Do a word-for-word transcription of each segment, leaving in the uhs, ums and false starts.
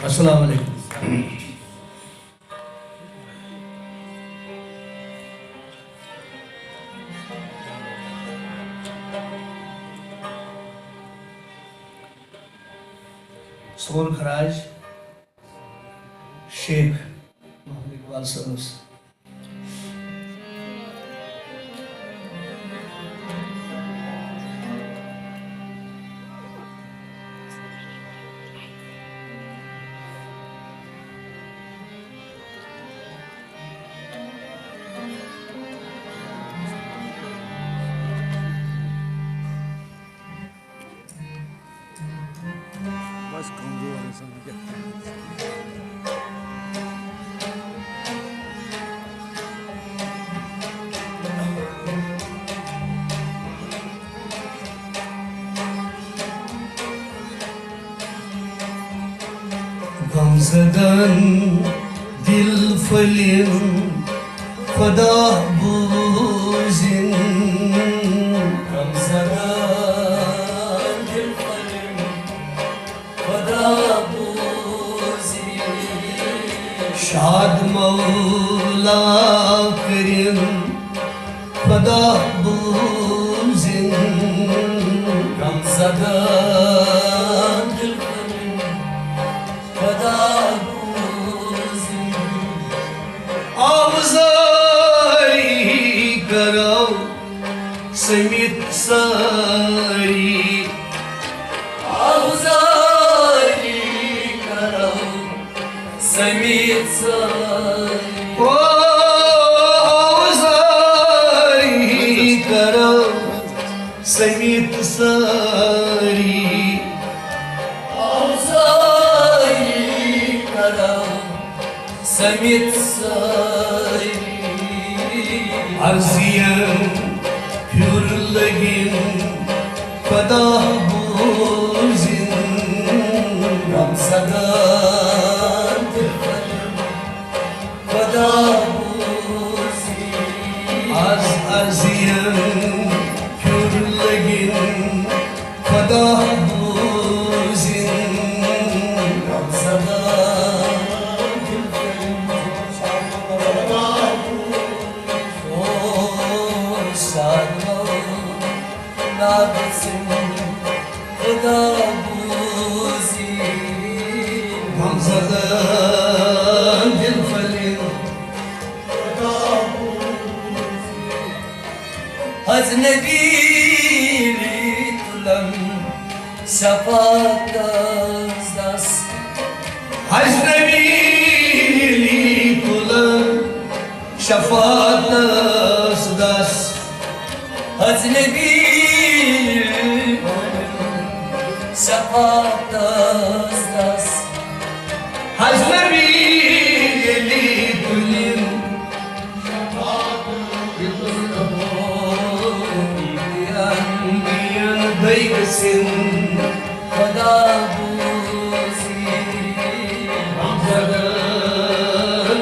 السلام علیکم۔ سون خراج شیخ محمد اقبال صٲبس۔ بس کمزور انسان کیا۔ غمزدن دل پھلِن خدا بوزِن۔ غمزدن دل پھلِن خدا بوزِن۔ شاد مولا کٔرِن خدا بوزِن۔ غمزدن دل پھلِن خدا بوزِن۔ آوزاری کرو سٔمِتھ سٲری۔ آوزاری کرو سٔمِتھ سٲری۔ او آوزاری کرو سٔمِتھ سٲری۔ آوزاری کرو سٔمِتھ سٲری۔ عرضین پھیُر لٔگِن خدا بوزِن۔ غمزدن دل پھلِن خدا بوزِن۔ از عرضین پھیُر لٔگِن خدا بوزِن۔ غمزدن دل پھلِن خدا بوزِن۔ او شاد نادسن خدا بوزی۔ غمزدن دل پھلِن خدا بوزی۔ حض نبی تُلن شفاعتس دس۔ حض نبی تُلن شفاعتس دس۔ حض نبی شفاعتس دس۔ حض نبی ییٚلہِ تُلِن شفاعتس دس۔ بیٚیہِ گٔژھِن خدا بوزی۔ غمزدن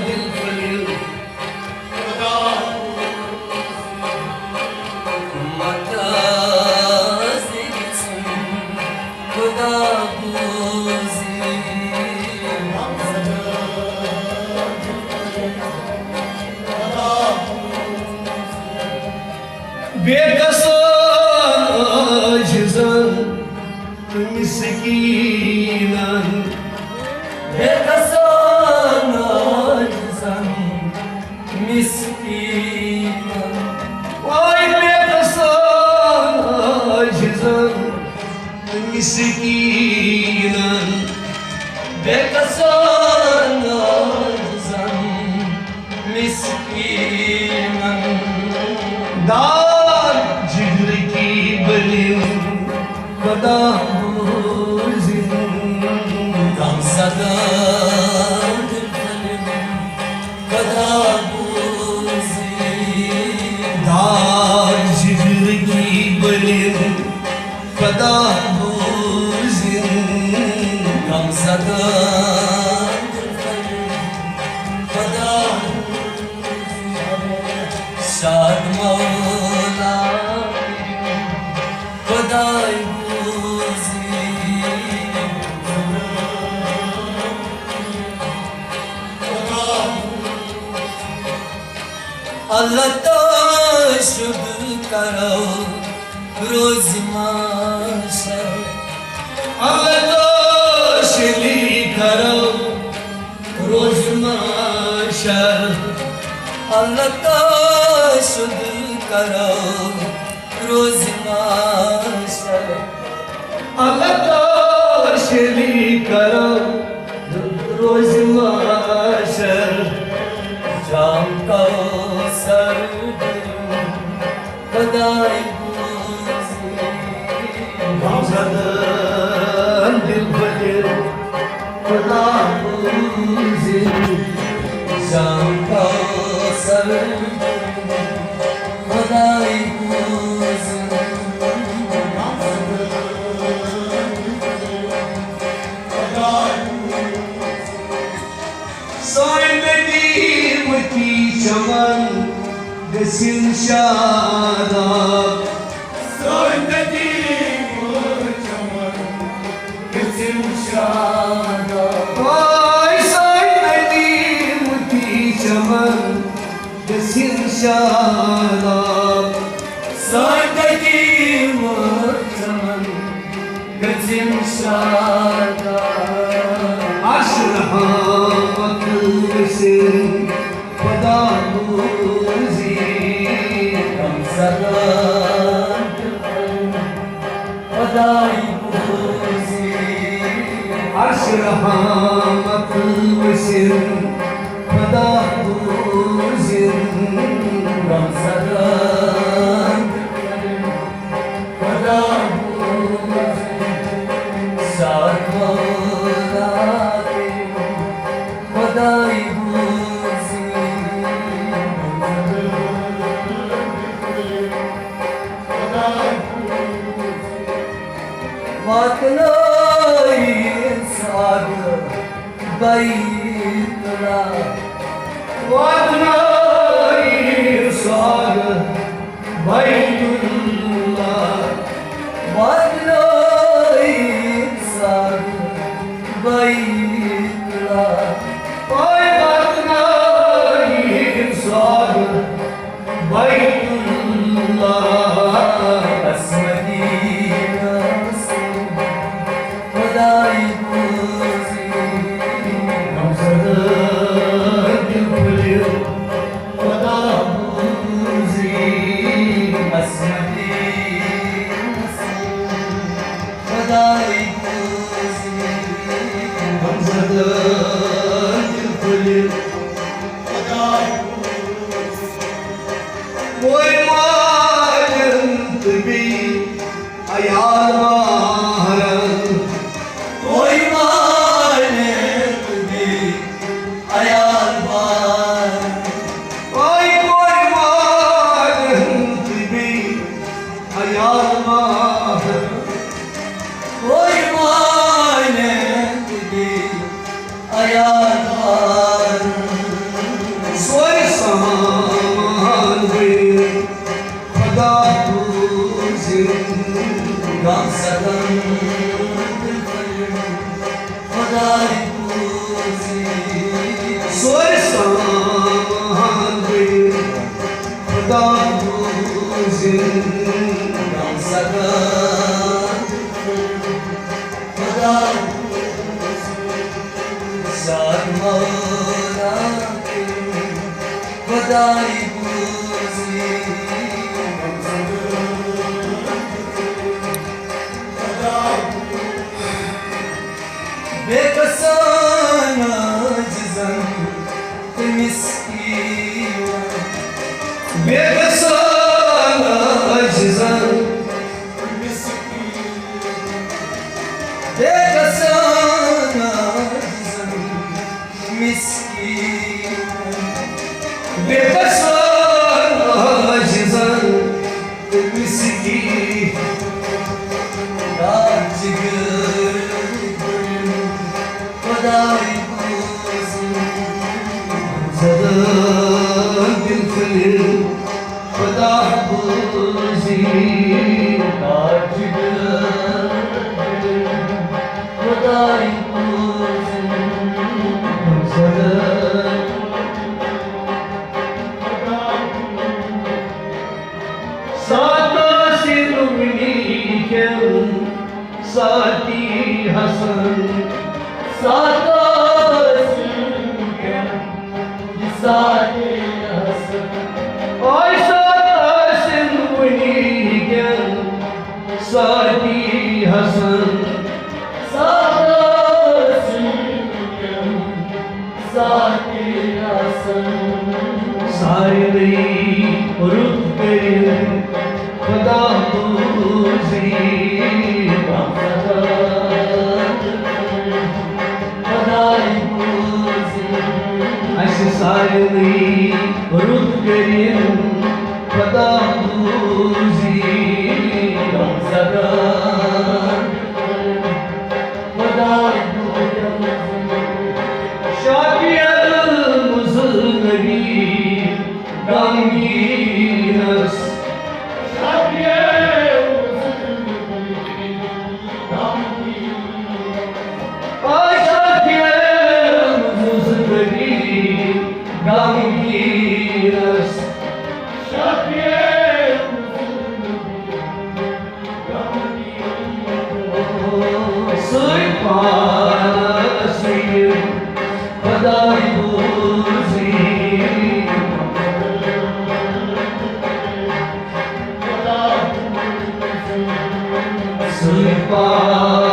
دل پھلِن خدا بوزی۔ متاز گژھن خدا بوزی۔ غمزدن دل پھلِن خدا بوزی۔ بے کسان عاجزن تہٕ مسکیٖنن۔ بے کسان عاجزن مسکیٖنن۔ واے بے کسان عاجزن تہٕ مسکیٖنن۔ بے کسان عاجزن مسکینن۔ داغ جگر کی بلیم خدا بوزن۔ غمزدہ دل بلیم خدا بوزن۔ داغ جگر کی بلیم خدا بوزن۔ غمزدہ دل بلیم خدا شاد مولا خدای بوزی۔ اللہ تو شد کرو روز محشر، اللہ تو شلی کرو روز محشر، اللہ تو شد کرو روز محشر، اللہ تو شلی کرو روز محشر، جام کوثر خدای بوزی، غمزدن دل بجر خدا بوزی، جام کوثر خدای بوزی. سانہِ ندیمتی چمن گژھن شاداب. سانہِ ندیمتی چمن گژھن شاداب. آے سانہِ ندیمتی چمن گژھن شاداب. سانہِ ندیمتی چمن گژھن شاداب. عرش رحمت گژھن خدا بوزی، غمزدن خدای بوزی. عرش رحمت گژھن خدا بوزی، غمزدن خدا بوزی، سات مولا خدای بوزی. واتنٲیِن سادٕ بیت اللہ. واتنٲیِن سادٕ بیت اللہ. واتنٲیِن سادٕ بیت اللہ. آے واتنٲیِن سادٕ بیت اللہ. اس مدینس خدای بوزی، غمزدن دل پھُلہِ خدا بوزی. اس مدینس خدای بوزی، غمزدن دل پھُلہِ خدای بوزی. کورِ مالٮ۪ن تہٕ بیٚیہِ عیال ماہرن. کورِ مالٮ۪ن تہٕ بیٚیہِ عیال ماہرن. آے کورِ مالٮ۪ن تہٕ بیٚیہِ عیال ماہرن. کورِ مالٮ۪ن تہٕ بیٚیہِ عیال ماہرن. سورُے سامان بٔنِتھ خدا بوٗزِن. غمزدن خدای بوٗزِن. سورُے سامان بٔنِتھ خدا بوٗزِن. غمزدن خدای بوٗزِن. سات مولا خدای بوزی. بے کسان عاجزن تہٕ مسکینن. بے کسان عاجزن تہٕ مسکینن. بے کسان عاجزن مسکین. بے کسان عاجزن تہٕ مسکین. دار جگر خدای بوزی. زدن دل پھُلہِ خدا بوزی. دار جگر خدای بوزی. زدن ساقی حسن، ساقی حسن، یہِ ساقی حسن، آے ساقی حسن وٕنی کٮ۪ن، ساقی حسن، ساقی حسن، ساقی حسن۔ سارنٕے رُت کٔرِن خدا پوٗزی، خداے پوٗزی۔ اَسہِ سارنٕے رُت کٔرِن خدا پوٗزی، خداے پوٗزی۔ شافی المذنبین غمگینس۔ آ شافی المذنبین غمگینس۔ سۭتۍ پانس یہِ خداے بوزی۔ سۭتۍ پانس